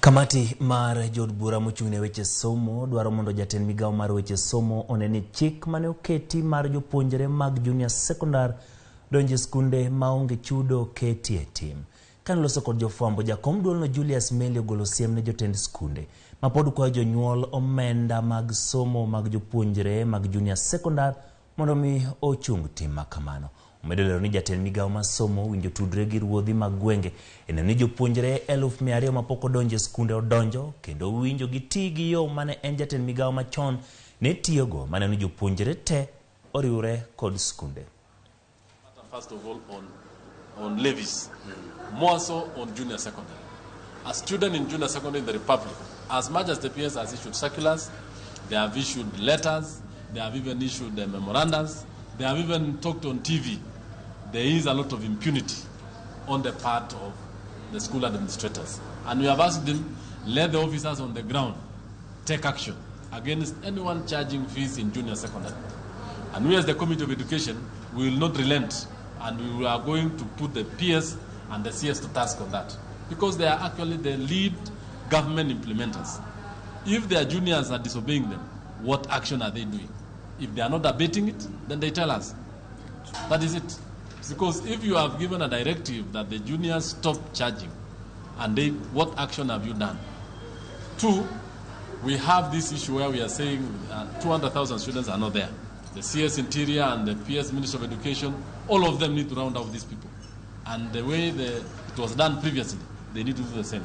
Kamati mar jood bura mochung' ne weche somo dwaro mondo jatend migawo mar weche somo one ni chik mane oketi mar jopuonjre mag junior secondary donjo e skunde maonge chudo keti e tim. Kane oloso kod jofwambo, jakom duolno Julius Meli ogolo siem ne jotend skunde mapod kwayo jonyuol omenda mag somo mag jopuonjre mag junior secondary mondo mi ochung tim makamano. Omedo lero ni jatend migawo mar somo owinjo tudre gi ruodhi mag gwenge e neno ni jopuonjre 200,000 mapok odonjo e skunde odonjo kendo owinjo giti gi yo mane en jatend migawo machon ne tiyogo maneno ni jopuonjre te oriwre kod skunde. First of all, on levies, more so on junior secondary. A student in junior secondary in the Republic, as much as the PS has issued circulars, they have issued letters, they have even issued memorandums, they have even talked on TV. There is a lot of impunity on the part of the school administrators. And we have asked them, let the officers on the ground take action against anyone charging fees in junior secondary. And we as the Committee of Education, we will not relent, and we are going to put the PS and the CS to task on that, because they are actually the lead government implementers. If their juniors are disobeying them, what action are they doing? If they are not abating it, then they tell us. That is it. Because if you have given a directive that the juniors stop charging, what action have you done? Two, we have this issue where we are saying 200,000 students are not there. The CS Interior and the PS Ministry of Education, all of them need to round out these people. And the way it was done previously, they need to do the same.